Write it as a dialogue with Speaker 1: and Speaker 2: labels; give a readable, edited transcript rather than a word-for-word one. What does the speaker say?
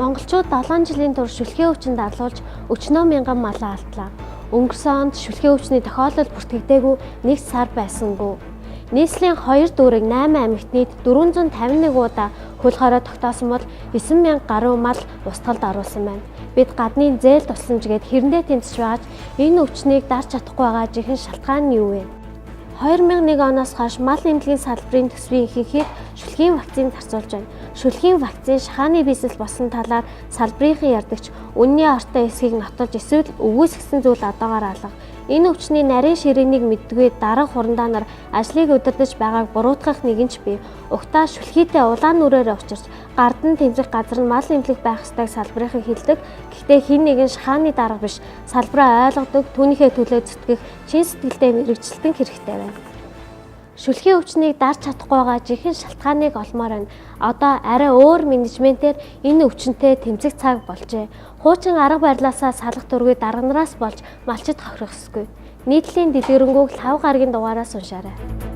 Speaker 1: Монголчууд 7 жилийн турш шүлхий өвчин дарлуулж өчнөө мянган малаа алдлаа. Өнгөрсөн онд шүлхий өвчний тохиолдол бүртгэгдээгүй нэг сар байсангүй. Нийслэлийн 2 дүүрэг 8 аймагт нийт 451 удаа хөл хорой тогтоосон бол 9,000 гаруй мал устгалд оруулсан байна. Бид гадны зээл тусламж гээд хэрэндээ тэмцэж байгаа ч энэ өвчнийг дарж чадахгүй байгаа жинхэнэ шалтгаан нь юу вэ? 2001 оноос хойш мал эмнэлгийн салбарын төсвийн ихэнхийг шүлхийн вакцин зарцуулж байна. Шүлхийн вакцин шахааны бизнес болсон талаар салбарынхан ярьдагч үнний ортой эсхийг нотолж эсвэл үгүйсгэсэн зүйл одоогоор алга. Энэ өвчний нарийн ширээнийг мэддэггүй дарга хурандаа нар ажлыг удирдах байгааг буруутгах нэгэн ч бий. Угтаа шүлхийтэй улаан нүрээр учирч гардан тэмцэх газар нь мал эмнэлэг байх ёстойг салбарынхан хэлдэг. Гэхдээ хэн нэгэн шахааны дарга биш салбараа ойлгодог, түүнийхээ төлөө зүтгэх чин сэтгэлтэй мэргэжилтэн хэрэгтэй байна. Шүлхий өвчнийг дарж чадахгүй байгаа жинхэнэ шалтгааныг олмоор байна. Одоо арай өөр менежментээр энэ өвчнөд тэмцэх цаг болжээ. Хуучин арга барилаасаа салах дургүй дарга нараас болж малчид хохирох ёсгүй. Нийтлэлийн дэлгэрэнгүй лхавга гарагийн дугаараас уншаарай.